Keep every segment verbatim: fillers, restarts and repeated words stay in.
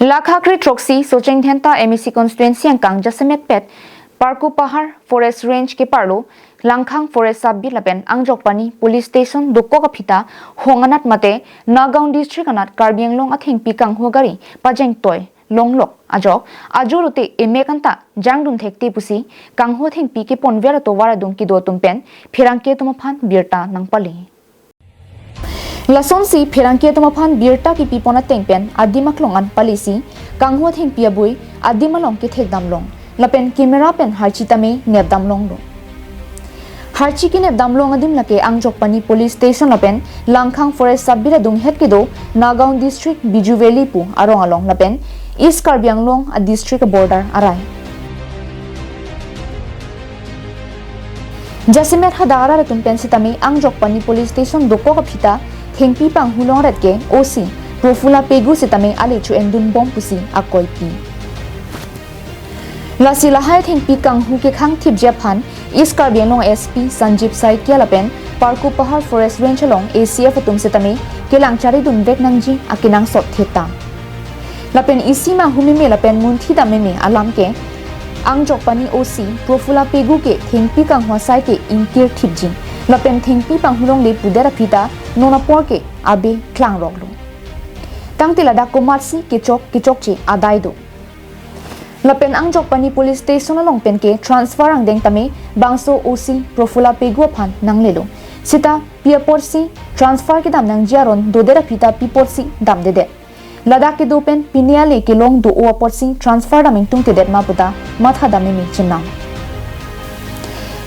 Lakha kre throksi Socheng Dhenta M A C constituency angkang jasemet pet Parku Pahar Forest Range keparlo Langkhang Forest Sub Beat lapen Angjokpani Police Station dokok aphita hong anat mate Nagaon District anat Karbi Anglong athengpi kanghu gari pajeng toi longlok ajok ajur ute emek anta jangdun thekte pusi kanghu thengpi keponver atovar adung kedo atum pen pherangke atum aphan birta nangpale. Lasonsi pherangke atum aphan birta kepipon ateng pen adim aklong an palisi kanghu thengpi abui adim along kethekdam long lapen camera pen harchi tame nepdam longlo. Harchi kenepdam long adim lake Angjokpani Police Station lapen Langkhang Forest Sub Beat adunghet kedo Nagaon District Biju Valley pu arong along lapen East Karbi Anglong a district border arai. Jasemet hadak arat atum pen sitame Angjokpani Police Station dokok aphita thengpi panghu longret ke O C Profula Pegu sitame ale cho-endun bom pusi akoipi. Lasi lahai thengpi kanghu kekhang thipji aphan East Karbi Anglong S P Sanjeev Saikia lapen Parku Pahar Forest Range along A C F atum sitame kelang charidun vek nangji akenangsot theta. Lapen isi manghu meme lapen munthi dam meme alam ke Angjokpani O C Profula Pegu ke thengpi kanghu asai ke ingkir thipji lapen thengpi panghu longle pudet aphita non apor ke abe klangroklo. Tangte ladak komatsi kechok kechokche adai do. Lapen Angjokpani Police Station along pen ke transfer angdeng tame bangso O C Profula Pegu aphan nanglelo. Sita pi aporsi transfer kedam nangji aron dodet aphita pi aporsi damdedet. Ladak kedo pen pine ale kelong do-o aporsi transfer dam ingtungtedet ma puta matha dam meme chenam.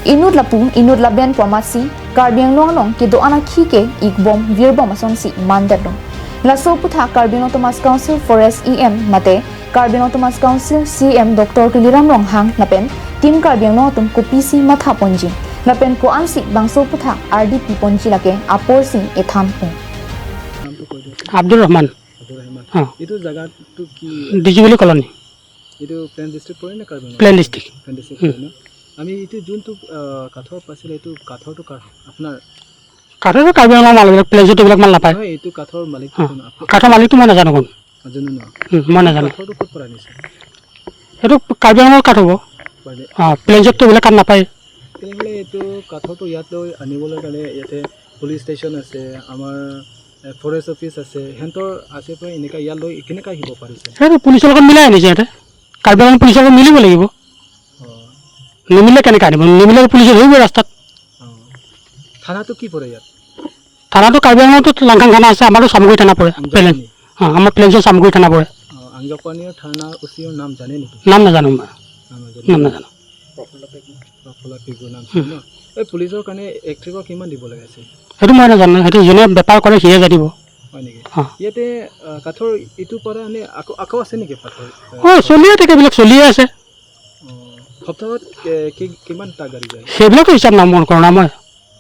Inut lapu inut laben pu amatsi Karbi Anglong along kedo-an akhi ke ikbom virbom asonsi mandetlo. Laso aputhak Karbi Anglong Autonomous Council Forest E M mate Karbi Anglong Autonomous Council C E M Doctor Tuliram Ronghang lapen Team Karbi Anglong atum kopisi mathaponji lapen ko-ansi bangso aputhak ardi piponji lake aporsi ethanpo. নামটো কৈ দিয়ক। আব্দুৰ ৰহমান। আব্দুৰ ৰহমান। অ। এইটো জাগাটো কি? Dijibuli colony. এইটো plain district পৰে নে Karbi Anglong? Plain district. Plain district হুম। পৰে ন? আমি এইটো যোনটো, আহ, কাঠৰ পাইছিলে, এইটো কাঠৰটো কাৰ? আপোনাৰ? কাঠৰটো কাৰ্বি আংলং মাল, এইবিলাক প্লেন ডিষ্ট্ৰিক্ট এইবিলাক মাল নাপায়। নহয়, এইটো কাঠৰ মালিকটো অ। কোন? আপুনি? কাঠৰ মালিকটো মই নাজানো কোন। নাজানো ন? হুম, মই এইটো নাজানো। কাঠৰটো ক'ত পৰা আনিছে? এইটো কাৰ্বি আংলঙৰ কাঠ হ'ব। পাৰে। অ, প্লেন ডিষ্ট্ৰিক্টটো এইবিলাক কাঠ নাপায়। তেনেহ'লে এইটো কাঠৰটো ইয়াত লৈ আনিবলৈ কাৰণে ইয়াতে পুলিচ ষ্টেচন আছে, আমাৰ, এ, ফৰেষ্ট অফিচ আছে, সিহঁতৰ আছে পৰা এনেকা ইয়াত লৈ কেনেকা আহিব পাৰিছে? সেইটো পুলিচৰ লগত মিলাই আনিছে সিহঁতে। কাৰ্বি আংলং পুলিচৰ লগত মিলিব লাগিব। অ। নিমিলে কেনেকে আনিব? নিমিলে পুলিচে ধৰিব ৰাস্তাত। অ। থানাটো কি পৰে ইয়াত? থানাটো কাৰ্বি আংলঙতো লাংখাং থানা আছে, আমাৰতো চামগুৰি থানা পৰে। আম, প্লেন। জানি। অ, আমাৰ প্লেন ডিষ্ট্ৰিক্ট চামগুৰি থানা পৰে। অ, আংজকপানীৰ থানা অ চিৰ নাম জানে নেকি? নাম নাজানো মই। নাম নাজানে। নাম নাজানো। প্ৰফুল্ল পেগু। প্ৰফুল্ল পেগু নাম হুম। জানে ন? এই পুলিচৰ কাৰণে এক তাৰিখৰ কিমান দিব লাগে আছে? সেইটো মই নাজানো, সেইটো যোনে বেপাৰ কৰে সিয়ে জানিব। হয় নেকি? অ। ইয়াতে, আ, কাঠৰ ইটো পৰা নে আকৌ, আকৌ আছে নেকি কাঠৰ? অ, চলিয়ে থাকে, এইবিলাক চলিয়ে আছে। অ, সপ্তাহত কে-, কি-, কিমানটা গাড়ী যায়? সেইবিলাকো হিচাপ নাম মন কৰা নাই মই।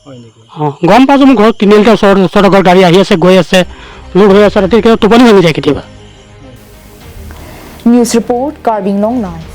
হয় নেকি? অ, গম পাইছো, মোৰ ঘৰত তিনিআলিতে ওচৰত, ওচৰত ঘৰ গাড়ী আহি আছে, গৈ আছে, লোড হৈ আছে, ৰাতি কেতিয়াবা টোপনি ভাঙি যায় কেতিয়াবা। News report, Karbi Anglong Live.